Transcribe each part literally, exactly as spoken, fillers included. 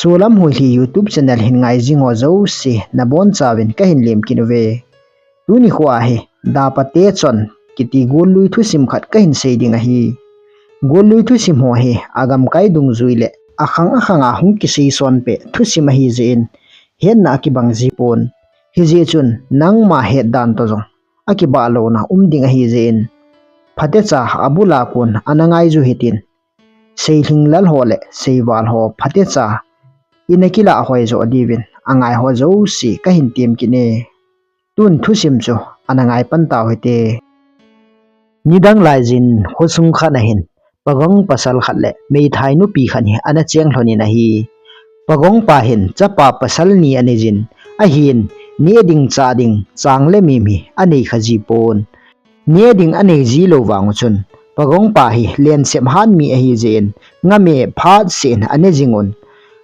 Solam Hoilhi YouTube channel hin ngai jing ho jouse nabonchauvin kahin lemkit uve. Tuni khoa hi Dapa Techon kiti gollui thusim khat kahin sei ding ahi. Gollui thusim ho hi agamkai dungjui le akhang akhang a hung kisei sonpeh thusim ahijeh in hetna akibang jipon. Hijeh chun nangma hetdan toh jong akibah louna um ding ahijeh in, phatecha abul a kon ana ngaiju hitin, seilhinglel ho le seival ho phatecha ina kilah hoi joh diuvin angai ho jouse kahin temkit e. Tun thusim chu ana ngai pan tau hite. Nidang laijin khosung khat ahin, pagong pasal khat le meithai nupi khat hi ana cheng lhonin ahi. Pagongpa hin chapa pasal ni aneijin, ahin neh ding chah ding chang le mim hi anei kha jipon. Neh ding anei jilou vang uchun, pagongpa hi lensep hat mi ahijeh in, ngame phatseh in ane jingun.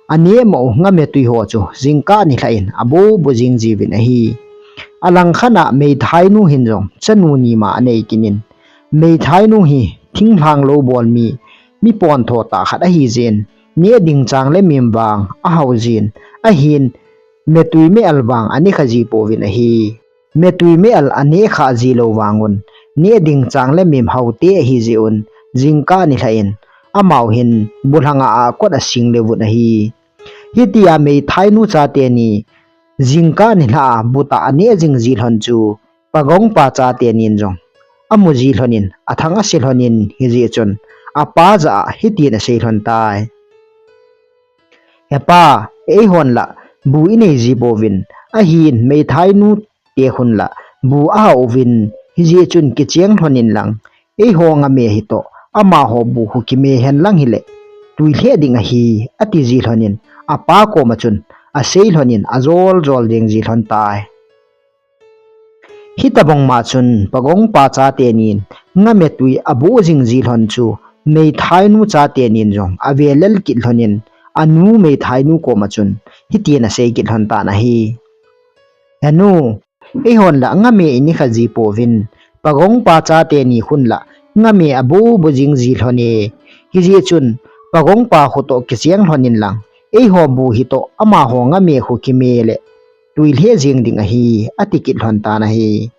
Aneh mou ngame tui ho chu jingkah nilhah in abubu jing jiuvin ahi. Alangkhat a meithainu hin jong chanu nima anei kit in, meithainu hi thinglhang lou bol mi, mi pontho tah khat ahijeh in, neh ding chang le mim vang ahao jin, ahin metui me-al vang ane kha jipouvin ahi. Metui me-al aneh kha jilou vangun, neh ding chang le mim haote ahijeh un, jingkah nilhah in amau hin bulhang a akot asing leuvun ahi. Hitia meithainu chateni jingkah nilhah a bu tah aneh jing ji lhon chu pagongpa chatenin jong amu ji lhonin, athang ase lhonin, hijeh chun apa jah a hitin asei lhon tai. Hepa, eihon la bu inei jipouvin, ahin meithainu te khun la bu ahao uvin, hijeh chun kicheng lhonin lang, eiho ngame hitoh amaho bu khu kime hen lang hile, tui lheh ding ahi, ati ji lhonin, apa koma chun asei lhonin ajol jol ding ji lhon tai. Hitobang ma chun pagongpa chatenin ngame tui aboh jing ji lhon chu meithainu chatenin jong ave lel kit lhonin, anu meithainu koma chun hitin asei kit lhon tan ahi. Henu, eihon la ngame inei kha jipouvin, pagongpa chateni khun la ngame abobu jing ji lhon e. Hijeh chun pagongpa khu toh kicheng lhonin lang, eiho bu hitoh amaho ngame khu kime le tui lheh jeng ding ahi, ati kit lhon tan ahi.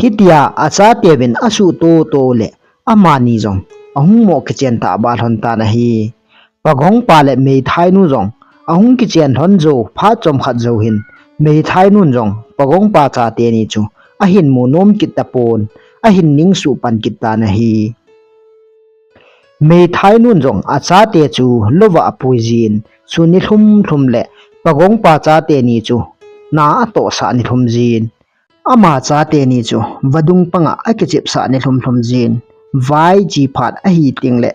Hitia achateuvin asuh toto le amani jong ahung mo kichen tahbeh lhon tan ahi. Pagongpa le meithainu jong ahung kichen lhon jou phat chomkhat jou hin, meithainun jong pagongpa chateni chu ahin mu nom kit tapon, ahin ning suh pan kit tan ahi. Meithainun jong achate chu louva apui jin, sun ni lhum lhum le pagongpa chateni chu na atohsah ni lhum jin. Ama chateni chu vadung panga akichepsah ni lhum lhum jin. Vai chi phat ahi teng le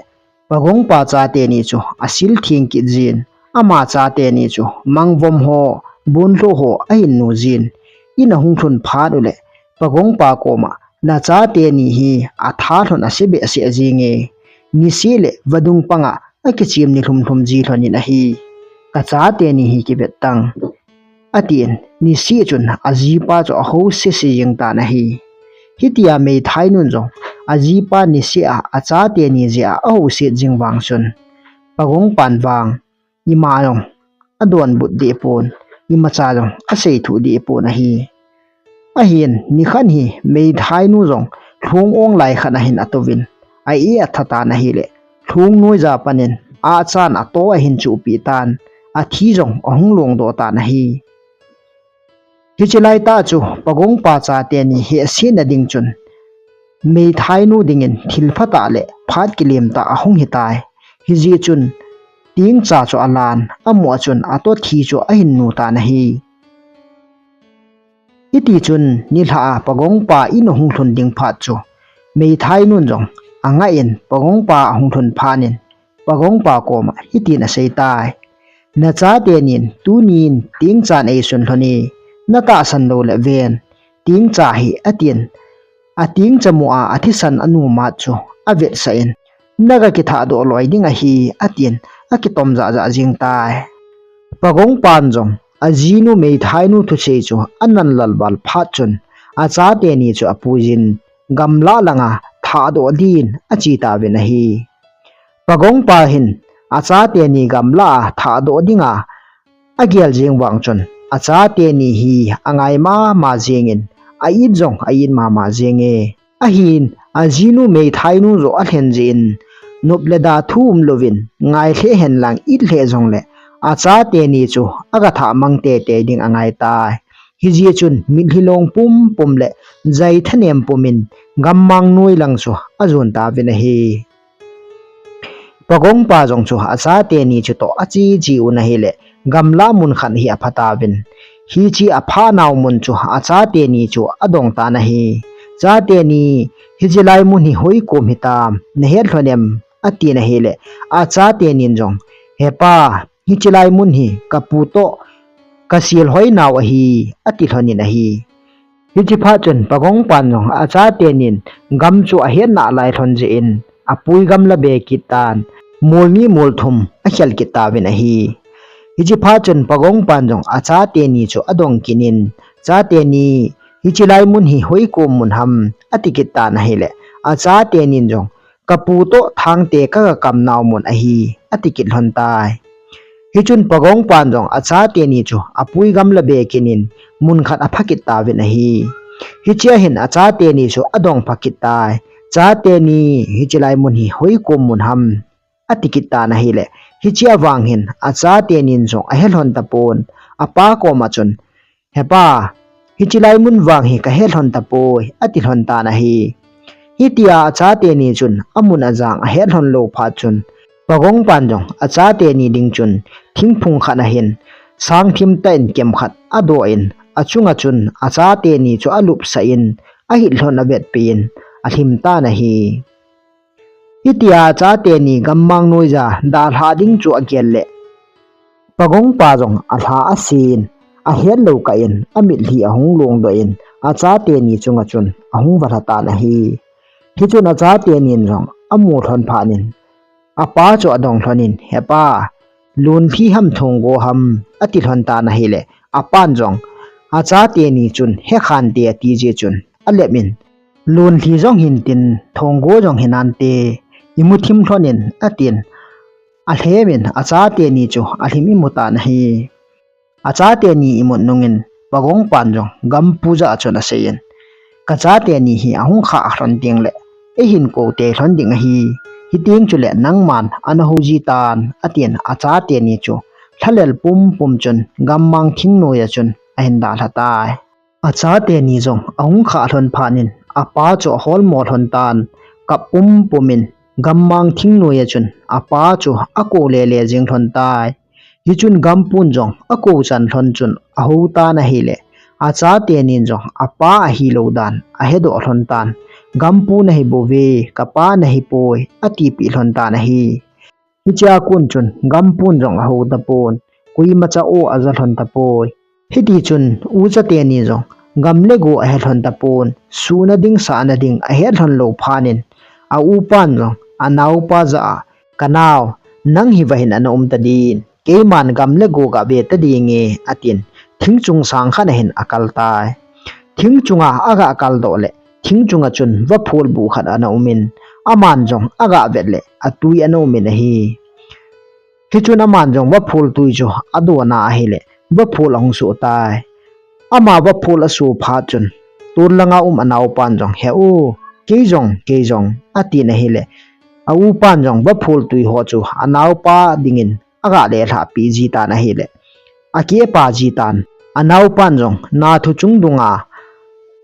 pagongpa chateni chu asil theng kit jin. Ama chateni chu mangvom ho, bunlhoh ho ahin nu jin. In ahung lhun phat ule pagongpa koma, nachateni hi atha lhon ase behseh jenge. Niseh le vadung panga akichem ni lhum lhum ji lhonin ahi. Kachateni hi kivet tang, atin, niseh chun ajipa chu ahou sese jeng tan ahi. Hitia meithainun jong ajipa niseh a achateni jeh a ahou set jing vang chun, pagongpan vang ima jong adonbut deh pon, imacha jong asei thuh deh pon ahi. Ahin, nikhat hi meithainu jong lhung ong lai khat ahin atouvin, a-e atha tan ahile, lhung noija panin achan ato ahin chuhpeh tan, athi jong ahung longdoh tan ahi. Hiche laitah chu pagongpa chateni hehsetna ding chun, meithainu dingin thil phatah le phat kilem tah ahung hitai. Hijeh chun, tengcha chu alan, amu a chun ato thi chu ahin nu tan ahi. Hitichun nilhah a pagongpa in ahung lhun ding phat chu, meithainun jong angah in pagongpa ahung lhun phat in, pagongpa koma hitin asei tai. Nachatenin tunin tengchan eisun lhon e, natahsan lou le ven, tengcha hi, atin. Atengcha mu a athisan anu mat chu avetsah in, naga kithahdoh loi ding ahi, atin, akitom jahjah jeng tai. Pagongpan jong ajinu meithainu thusei chu anan lalval phat chun, achateni chu apuijin, gamlah langa thahdoh din ache tauvin ahi. Pagongpa hin achateni gamlah a thahdoh dinga Agel jeng vang chun, achate ni hi angai mama jengin, a-it jong a-it mama jenge. Ahin, ajinu meithainu joh alhen jeh in, nop le da thu umlouvin, ngai lheh henlang it lheh jongle, achate ni chu aga thah mang teitei ding angai tai. Hijeh chun, mitlhi long pumpum le jai thanem pumin, gammang noi lang chu ajon tauvin ahi. Pagongpa jong chu achate ni chutoh ache che un ahile, gamlah mun khat hi apha tauvin. Hiche apha nau mun chu achate ni chu adong tan ahi. Chate ni, hiche lai mun hi hoikom hitam, nahet lhon em? Atin ahile, achate nin jong, He pa, hiche lai mun hi kapu toh kasil hoi nau ahi, ati lhonin ahi. Hiche phat chun Pagongpan jong achate nin gam chu ahet nalai lhon jeh in apui gamla be kit tan, mol ni mol thum akhel kit tauvin ahi. Hiche phat chun Pagongpan jong achate ni chu adong kit in, Chate ni, hiche lai mun hi hoikom mun ham? Ati kit tan ahile, achate nin jong, Kapu toh Thangte kaga kam nau mun ahi, ati kit lhon tai. Hichun Pagongpan jong achate ni chu apui gamla be kit in mun khat apha kit tauvin ahi. Hichea hin achate ni chu adong pha kit tai. Chate ni, hiche lai mun hi hoikom mun ham? Ati kit tan ahile, hichea vang hin achate nin jong ahet lhon tapon, apa koma chun, He pa, hiche lai mun vang hi kahet lhon tapoi, ati lhon tan ahi. Hitia achate ni chun amun ajang ahet lhon lou phat chun, Pagongpan jong achate ni ding chun thingphung khat ahin, sang thim tah in kem khat adoh in, achunga chun achate ni chu alupsah in, ahit lhon avetpeh in, alhim tan ahi. Hitia achate ni gammang noija dalha ding chu agel le, Pagongpa jong alha asen, ahet lou kah in, amitlhi ahung longdoh in, achate ni chunga chun ahung valha tan ahi. Hichun achate nin jong amu lhon phat in, apa chu adong lhon in, He pa, lonlhi ham thonggo ham? Ati lhon tan ahile, apan jong, achate ni chun, He khante, ati jeh chun, alep in, Lonlhi jong hintin, thonggo jong hinante, imu thim lhon in, atin. Alhem in, achate ni chu alhim imu tan ahi. Achate ni imut nungin, Pagongpan jong gampu jah a chun aseiyin, Kachate ni hi ahung khah lhon tengle, eihin kou tei lhon ding ahi. Hiteng chule nangman ana houji tan, atin achate ni chu lhalel pumpum chun gammang thingnoija chun ahin dalha tai. Achate ni jong ahung khah lhon phat in, apa chu aholmo lhon tan, kap pumpum in, gammang thingnoija chun apa chu akou lele jeng lhon tai. Hichun gampun jong akou chan lhon chun ahou tan ahile, achate nin jong apa ahilou dan ahedoh lhon tan, Gampu nahibouve, kapa nahipoi, atipeh lhon tan ahi. Hichea kon chun gampun jong ahou tapon, koimacha o aja lhon tapoi. Hitichun ucha teni jong gam le go ahe lhon tapon, suna ding sahna ding ahet lhon lou phat in, aupan jong anaopa jah a, Kanao, nang hi vahin ana um tadin, keiman gam le go gave tadinge, atin, thing chung sang khat ahin akal tai. Thing chunga aga kaldoh le, thing chunga chun vaphol buh khat ana umin, aman jong aga vet le, atui ana umin ahi. Hichun aman jong vaphol tui chu adona ahile, vaphol ahung soh tai. Ama vaphol asoh phat chun, tol langa um anaopan jong, He u, kei jong, kei jong, atin ahile, aupan jong vaphol tui ho chu anaopa dingin aga lelhah peh ji tan ahile, akehpa ji tan. Anaopan jong nathu chung dunga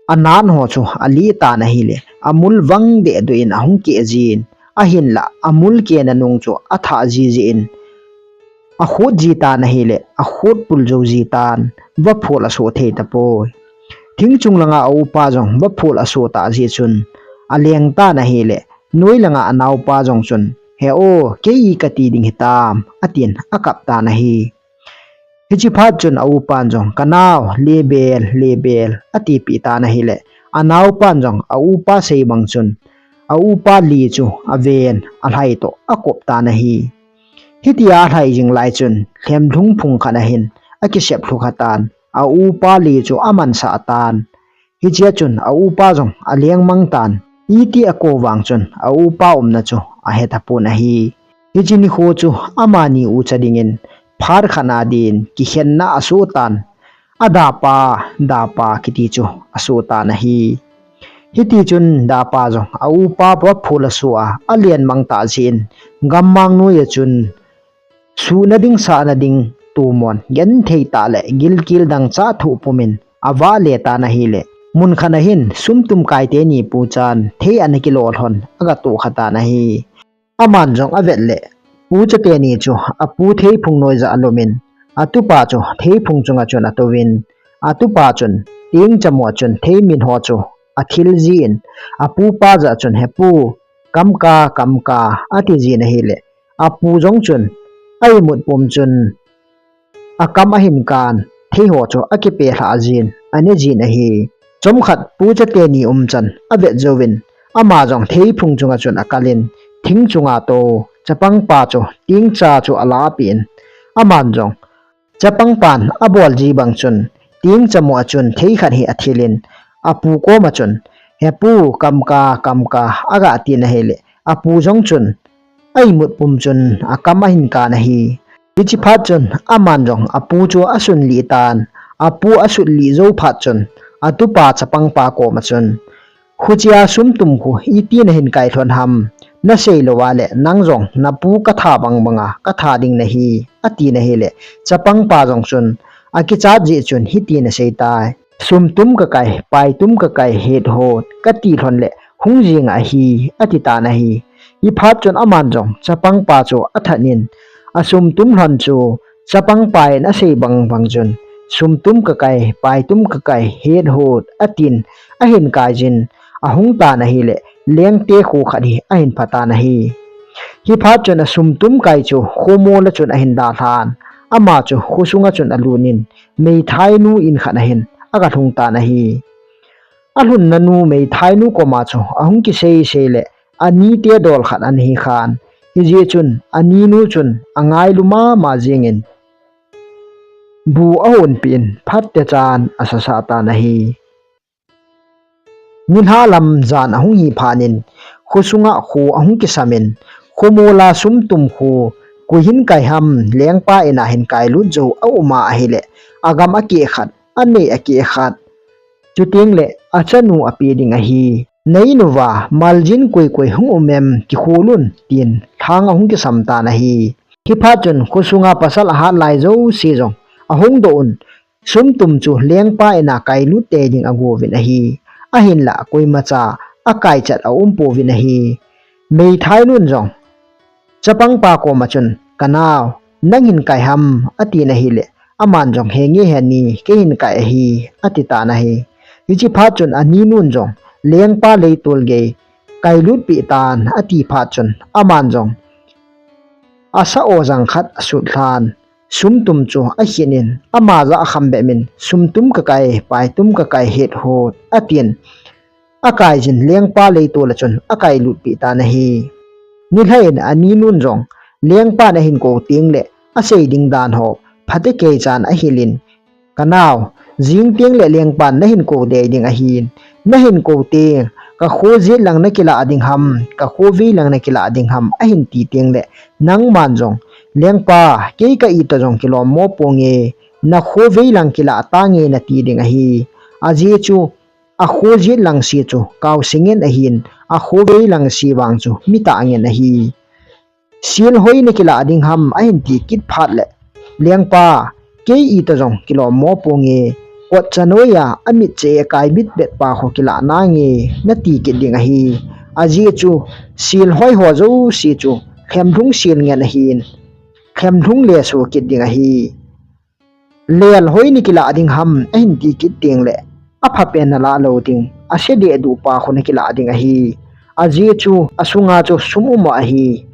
anat ho chu alih tan ahile, amul vang dehduh in ahung keh jin, ahinlah amul kehna nung chu athah jiji in, akhut ji tan ahile, akhut pul jou ji tan, vaphol asoh thei tapoi. Thing chung langa aupa jong vaphol asoh tah jeh chun aleng tan ahile, noi langa anaopa jong chun, He o, kei i kati ding hitam, atin akap tan ahi. Hiche phat chun aupan jong, Kanao, lebel, lebel, atipeh tan ahile, anaopan jong aupa sei bang chun, aupa li chu aven, alhai toh akop tan ahi. Hitia alhai jing lai chun, lhemlhung phung khat ahin akisep lhu kha tan, aupa li chu amansah tan. Hichea chun aupa jong aleng mang tan, iti akou vang chun aupa umna chu ahe tapon ahi. Hiche nikho chu amani ucha dingin phat khat na din kikhenna asoh tan, adapa, dapa kiti chu asoh tan ahi. Hiti chun dapa jong a upa vaphul asoh a, alen mang tah jeh in, gammang noiya chun suhna ding sahna ding tumon genthei tah le gilkel dangchah thoh pumin avale tan ahile, mun khat na hin sumtum kai teni puchan thei ana kilolhon agatoh kha tan ahi. Aman jong avet le, pucha teni chu apu theiphung noiya alumin, atupa chu theiphung chunga chun atouvin, atupa chun teng chamu a chun theimin ho chu athil jin, apupa jah a chun, "He pu, kam ka, kam ka," ati jin ahile, apu jong chun a imut pum chun akam ahin kan, thei ho chu akipelhah jin, ane jin ahi. Chomkhat pucha teni umchan avet jouvin, ama jong theiphung chunga chun akalin, thing chunga tou chapangpa chu tengcha chu alahpeh in, aman jong chapangpan abol ji bang chun teng chamu a chun thei khat hi athilin, apu koma chun, "He pu, kam ka, kam ka," agatin ahile, apu jong chun a imut pum chun akam ahin kan ahi. Hichi phat chun aman jong apu chu asunlih tan, apu asunlih jou phat chun atupa chapangpa koma chun, "Khuchea sumtum khu iti nahin kai lhon ham, nasei louva le nang jong napu katha bang banga katha ding nahi," atin ahile, chapangpa jong chun akichat jeh chun hiti ana sei tai. "Sumtum kakai, paitum kakai, het hot, kati lhon le hung jing ahi," ati tan ahi. Hiphat chun aman jong chapangpa chu athat in, asumtum lhon chu chapangpa in asei bang bang chun, "Sumtum kakai, paitum kakai, het hot," atin ahin kai jin, ahung tan ahile, lengte kho khat hi ahin pha tan ahi. Hiphat chun asumtum kai chu khomol a chun ahin dalhan, ama chu khosunga chun alut in, meithainu in khat na hin aga lhung tan ahi. Alhunna nu meithainu koma chu ahung kisei sei le, anite dol khat ana hi khan. Hijeh chun aninu chun angailu mama jingin, bu ahonpeh in phat techan asasah tan ahi. Nilhah lam jan ahung hi phat in, khosunga kho ahung kisam in, khomola sumtum khu koi hin kai ham, lengpa in a hin kailut jou aum a ahile, agam akeh khat, anei akeh khat, chuteng le achanu ape ding ahi. "Nei nuva, maljin koi koi hung um em, kikhol un," tin lhang ahung kisam tan ahi. Hiphat chun khosunga pasal ahat lai jouse jong ahung doh un, sumtum chu lengpa in a kailut tei ding agouvin ahi. Ahinlah koimacha akaichat aum pouvin ahi. Meithainun jong chapangpa koma chun, "Kanao, nang hin kai ham?" atin ahile, aman jong, "Henge heni, kei hin kai ahi," ati tan ahi. Hichi phat chun aninun jong, "Lengpa leitol gei kailutpeh tan," ati phat chun aman jong asa-o jang khat asut lhan, sumtum chu akhin in, ama jah a kham bep in, "Sumtum kakai, paitum kakai, het hot," atin, akai jin lengpa leitol a chun akailutpeh tan ahi. Nilhah in aninun jong lengpan ahin kou teng le asei ding dan ho phatecha chan ahil in, "Kanao, jing teng le lengpan nahin kou tei ding ahin, nahin kou teng, kakho jet lang nakilah ding ham, kakho vei lang nakilah ding ham," ahin ti teng le, nangman jong, "Lengpa, kei ka-it toh jong kilom mo ponge, nakho vei lang kilah tange," nati ding ahi. Ajeh chu, akho jet lang se chu kaose ngen ahin, akho vei lang se vang chu mitah ngen ahi. "Sil hoi nakilah ding ham?" ahin ti kit phat le, "Lengpa, kei-it toh jong kilom mo ponge, kot chanoi a amit cheh a kai bitbet pa kho kilah nange," nati kit ding ahi. Ajeh chu, sil hoi ho jouse chu lhemlhung sil ngen ahin, lhemlhung le so kit ding ahi. "Lel hoi nakilah ding ham?" ahin ti kit teng le, aphapen nalah lou ding, ase dehduh pa kho nakilah ding ahi. Ajeh chu, asunga chu sum um ahi.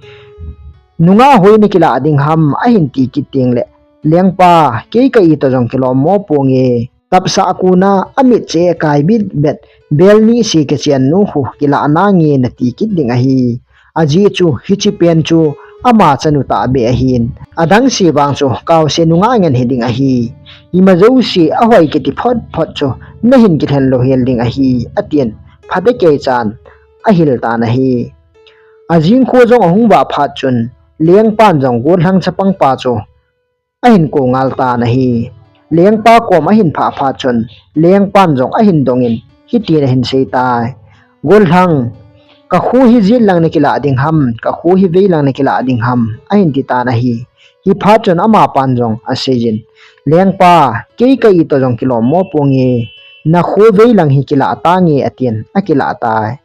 "Nungah hoi nakilah ding ham?" ahin ti kit teng le, "Lengpa, kei ka-it toh jong kilom mo ponge, tapsah a kon a amit cheh a kai bitbet, bel ni se kichen nu kho kilah nange," nati kit ding ahi. Ajeh chu, hiche pen chu ama chanu tahbeh ahin, adang se vang chu kaose nungah ngen hiding ahi. Ima jouse ahoi kiti phot phot chu nahin kilhen lou hel ding ahi, atin, phatecha chan ahil tan ahi. Ajing kho jong ahung vah phat chun, lengpan jong gollhang chapangpa chu ahin kou ngal tan ahi. Lengpa kom ahin phah phat chun, lengpan jong ahin dongin, hitin ahin sei tai. Golhang, ka kho hi jet lang na kilah ding ham, ka kho hi vei lang na kilah ding ham, ahin ti tan ahi. Hiphat chun amapan jong aseiyin, Lengpa, kei ka itoh jong kilom mo ponge, na kho vei lang hi kilah tange, atin, akilah tai.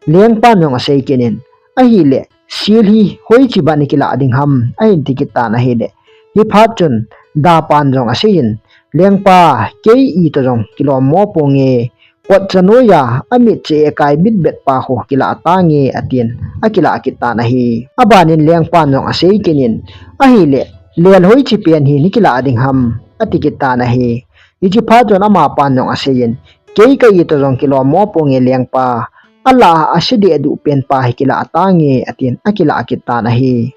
Lengpan jong asei kit in, ahileh, sel hi hoiche bang na kilah ding ham, ahin ti kit tan ahileh. Hiphat chun, dapan jong aseiyin, Lengpa, kei itoh jong kilom mo ponge, kot cha noiya, amit che ekai bitbet pa kho kilah tange, atin, akilah kit tan ahi. Abanin lengpan jong asei kit in, ahileh, lel hoiche pen hi na kilah ding ham, ati kit tan ahi. Hiche phat chun amapan jong aseiyin, kei ka itoh jong kilom mo ponge lengpa, alah a ase deh duh pen pa hi kilah tange, atin, akilah kit tan ahi.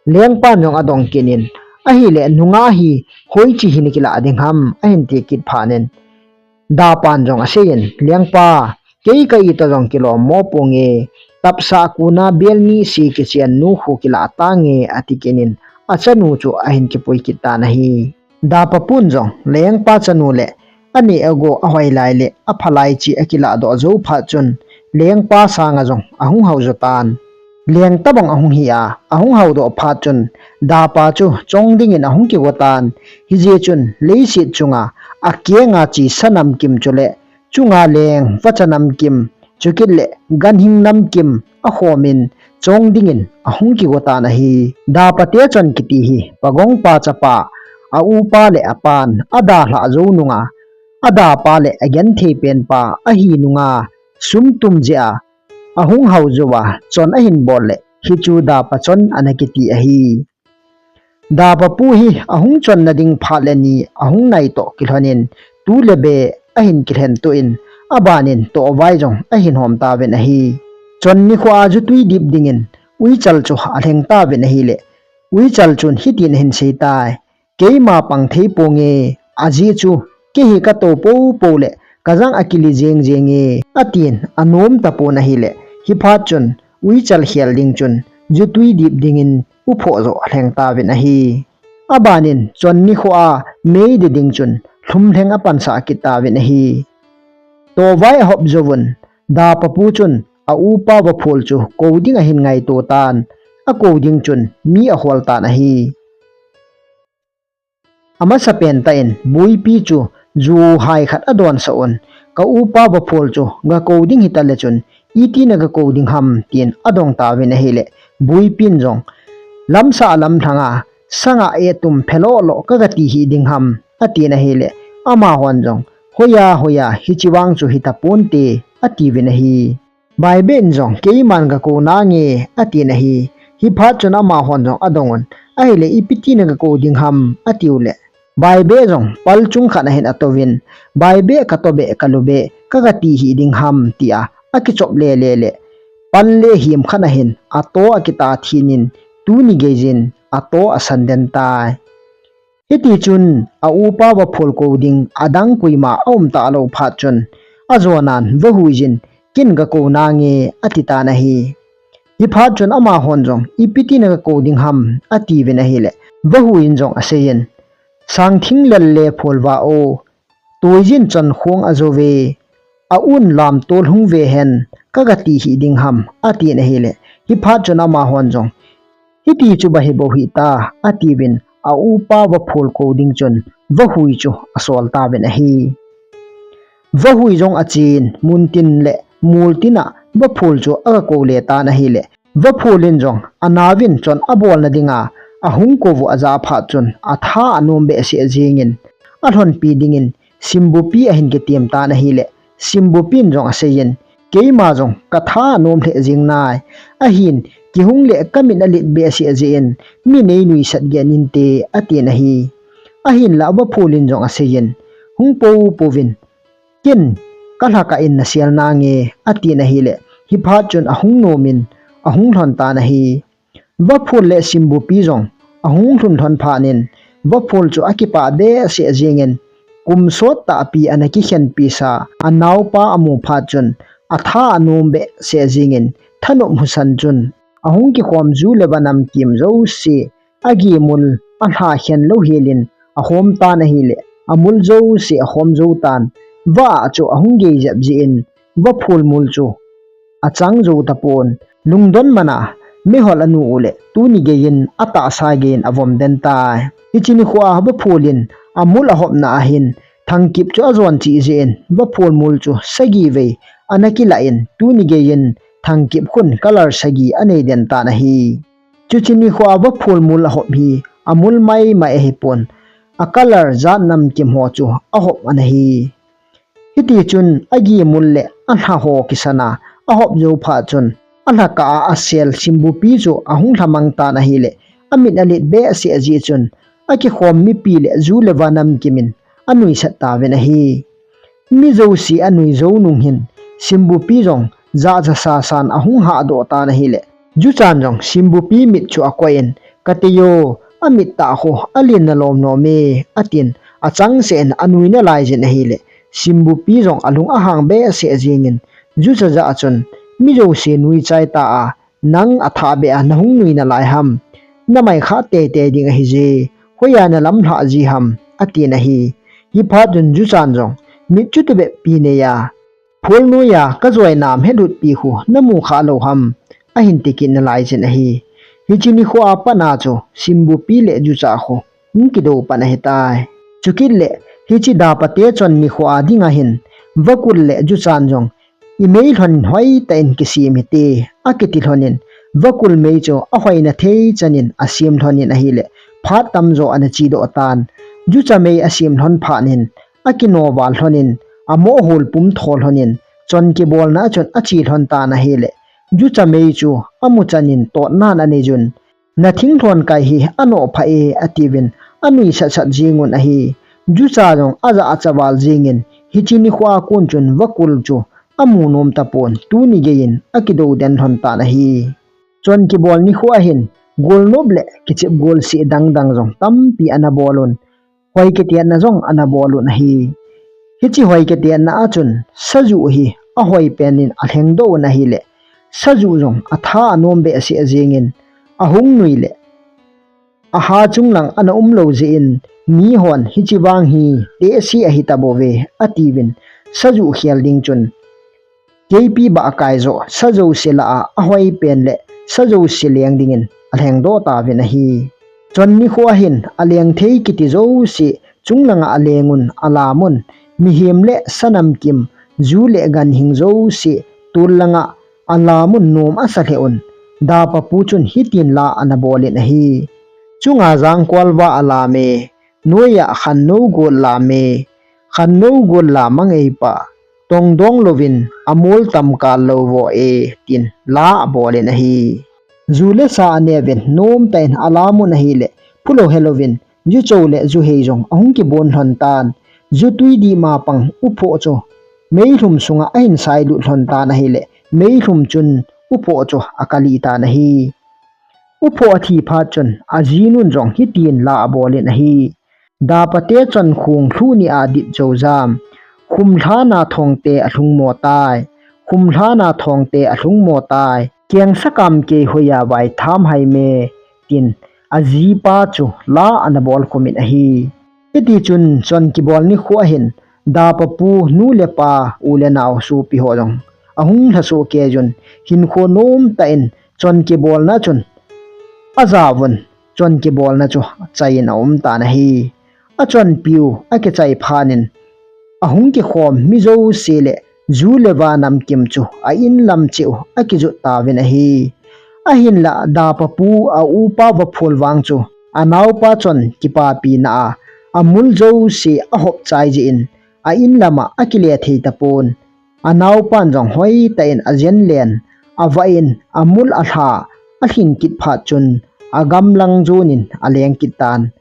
Lengpan jong adong kit in, ahileh nungah hi hoiche hi na kilah ding ham, ahin ti kit phat in, dapan jong aseiyin, Lengpa, kei ka itoh jong kilom mo ponge, tapsa kona bel ni se kichen nu kho kilah tange, ati kit in, achanu chu ahin kipui kit tan ahi. Dapa pun jong, lengpa chanu le, aneh ago ahoi lai le, apha lai che akilah doh jou phat chun, lengpa sanga jong ahung hao jou tan. Leng tabang ahung hi a, ahung hao doh phat chun, dapa chu chong dingin ahung kigo tan. Hijeh chun, leiset chunga, akenga che sa namkim chule, chunga leng vacha namkim, chukit le ganhing namkim, akhomin, chong dingin, ahung kigo tan ahi. Dapa te chon kiti hi, pagong pa chapa, aupa le apan, adalhah jou nunga, adapa le agenthei pen pa, ahi nunga, sum tum jeh a, ahung hao jou a, chon ahin bol le, hichu dapa chon ana kiti ahi. Dapa pu hi ahung chonna ding phat le ni ahung nai toh kilhonin tu le be ahin kilhen tuin abanin tohvai jong ahin hom tauvin ahi. Chon nikho a jutui dip dingin uichal chu alheng tauvin ahile uichal chun hitin ahin sei tai. Keima pang thei ponge, ajeh chu kei hi kato popo le kajang akili jeng jenge, atin anom tapon ahile hiphat chun uichal khel ding chun jutui dip dingin uphoh joh alheng tauvin ahi. Abanin chon nikho a mei de ding chun lhumlheng apansah kit tauvin ahi. Tohvai ahop jouvun, dapa pu chun aupa vaphul chu kou ding ahin ngaito tan, akou ding chun mi ahol tan ahi. Amasa pen tah in, buipi chu ju hai khat adonsah un, ka upa vaphul chu gakou ding hita le chun, iti na gakou ding ham, tin adong tauvin ahile, buipin jong, lamsah lamlhang a, sanga etum phelolo kagati hih ding ham, atin ahile, amahon jong, hoiya, hoiya, hiche vang chu hita ponte, atiuvin ahi. Baibe in jong keiman gakou nange, atin ahi. Hiphat chun amahon jong adong un, ahile ipi tina gakou ding ham, atiu le. Baibe jong pal chung khat ahin atouvin, Baibe katobe kalube, kagati hih ding ham, tia akichop lele le. Pal le him khat ahin ato akita thinin, tuni geijin ato asan den tai. Hiti chun, aupa vaphul kou ding adang koima aum talou phat chun, ajonan vahuijin, ken gakou nange, ati tan ahi. Hiphat chun amahon jong, ipi tina gakou ding ham, atiuvin ahile, vahuijin jong aseijin, sangthing lel le phul va o, tuijin chon khong ajouve, aun lam tol hung ve hen, kagati hih ding ham, atin ahile, hiphat chun amahon jong, hiti chu ba hi bou hita, atiuvin, aupa vaphul kou ding chun, vahui chu asol tauvin ahi. Vahui jong achen, muntin le multin a vaphul chu agakou le tan ahile, vaphul in jong anaovin chon abolna dinga ahung kou u ajah phat chun, atha anom behseh jengin, alhonpi dingin, simbupi ahin kitem tan ahile, simbupin jong aseijin, keima jong katha anom lheh jeng nai, ahin, kihung le kamit alet behseh jeh in, mi neinuisat geh inte, atin ahi. Ahinla vaphul in jong aseijin, hung popouvin, ken kalhakah in nasel nange, atin ahile, hiphat chun ahung nomin, ahung lhon tan ahi. Vaphul le simbupi jong ahung lhun lhon phat in, vaphul chu akipah behseh jengin, kum sot tahpi ana kikhenpi sa, anaopa amu phat chun, atha anom behseh jengin, thanop husan chun, ahung kikhom ju le va namkim jouse, agimul, alha khen lou helin ahom tan ahileh, amul jouse ahom jou tan. Vah a chu ahung gei jep jeh in, vaphul mul chu achang jou tapon. Lungdon mana, mehol anu uleh tuni geiyin atahsa geiyin avom den tai. Hiche nikho a vaphul in amul ahopna ahin, thangkip chu ajon cheh jeh in, vaphul mul chu sagi vei ana kilah in, tuni geiyin thangkip khun color sagi anei den tan ahi. Chuche nikho a vaphul mul ahop hi amul maimai ahipon, a color jat namkim ho chu ahop ana hi. Hitichun agi mul le alha ho kisana ahop jou phat chun, alhakah a asel simbupi chu ahung lhamang tan ahileh, amit alet behseh jeh chun, akikhom mipi le ju le va namkim in anuisat tauvin ahi. Mi jouse anui jou nung hin, simbupi jong jahcha sasan ahung hahdoh tan ahileh, juchan jong simbupi mit chu akoi in, "Kati o, amit tah khu alen nalom nom e," atin, achangseh in anui nalai jin ahileh, simbupi jong alung ahang behseh jengin, jucha jah a chun, "Mi jouse nui chai ta a, nang athah beh a nahung nui nalai ham? Namai khah teitei ding ahije, hoiya nalamlhah ji ham?" atin ahi. Hiphat chun juchan jong, "Mit chu tobep pi neiya, phul noiya kajoi nam helut pi khu namu khah lou ham?" ahin tikit nalai jin ahi. Hiche nikho a pat a chu simbupi le jucha khu hung kidou pan ahitai. Chukit le, hiche dapate chon nikho a ding ahin, vakul le juchan jong, "Imei lhon hoitah in kisem hite," akiti lhonin, vakul mei chu ahoina thei chanin asem lhonin ahileh, phat tamjo ana chedoh tan. Jucha mei asem lhon phat in, akinoval lhonin, amoh hol pum tho lhonin, chon kibolna a chun ache lhon tan ahileh, jucha mei chu amu chanin totnan anei jun, "Nathing lhon kai hi anoh pha e," atiuvin, anuisat sat jengun ahi. Jucha jong ajah achaval jengin, hiche nikho a kon chun vakul chu amu nom tapon, tuni geiyin akidou den lhon tan ahi. Chon kibol nikho ahin, golnop le kichep golseh dangdang jong tampi ana bol un, hoi kitetna jong ana bol un ahi. Hiche hoi kitetna a chun, sajuh hi ahoi pen in alhengdoh un ahileh, sajuh jong atha anom behseh jengin, ahung nui le, aha chunglang ana um lou jeh in, mihon, "Hiche vang hi tehse ahi tabouve," atiuvin, sajuh khel ding chun, "Keipi bah akai joh, sa jouse lah a ahoi pen le sa jouse leng dingin alhengdoh tauvin ahi." Chon nikho ahin aleng thei kiti jouse chunglanga alengun, alamun, mihem le sa namkim, ju le ganhing jouse tol langa alamun nom asa lheh un. Dapapu chun hitin la ana bolin ahi. Chunga jangkolva alam e, noiya khannou got lam e, khannou got lam angei pa, tongdong louvin amol tam kal lou vo e, tin la abolin ahi. Ju le sa aneuvin, nomtah in alamun ahileh, phulou helouvin, ju chou le ju hei jong ahung kibon lhon tan. Ju tui dih ma pang uphoh chu meilhum sunga ahin sailut lhon tan ahileh, meilhum chun uphoh chu akali tan ahi. Uphoh athi phat chun ajinun jong hitin la abolin ahi. Dapate chonkhung lhuh nia dit jou jam. Khumlhana thongte alhung mo tai. Khumlhana thongte alhung mo tai. Keng sakam kei hoiya vai tham hai me, tin ajipa chu la ana bol khumin ahi. Hiti chun chon kibol nikho ahin, Dapapu nu le pa, u le nao, sopi ho jong ahung lhasoh kei jun, hinkho nomtah in chon kibolna chun ajaovun, chon kibolna chu chaiyin aum tan ahi. Achonpiu akichai phat in, ahung kikhom mi jouse le ju le va namkim chu a inlam cheh u akijot tauvin ahi. Ahinlah Dapapu a upa vaphul vang chu anaopa chon kipapina a, amul jouse ahop chai jeh in, a inlama akile thei tapon. Anaopan jong hoitah in ajen len, avah in, amul alha, alhin kit phat chun, agamlang jonin aleng kit tan.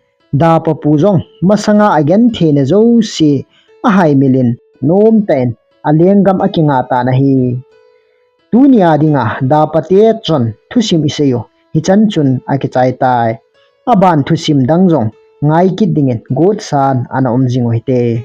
Dapapu jong masanga agentheina jouse ahaimilin, nomtah in alenggam akinga tan ahi. Tunia dinga Dapate chon thusim isei u hichan chun akichai tai. Aban thusim dang jong ngai kit dingin gotsan ana um jing u hite.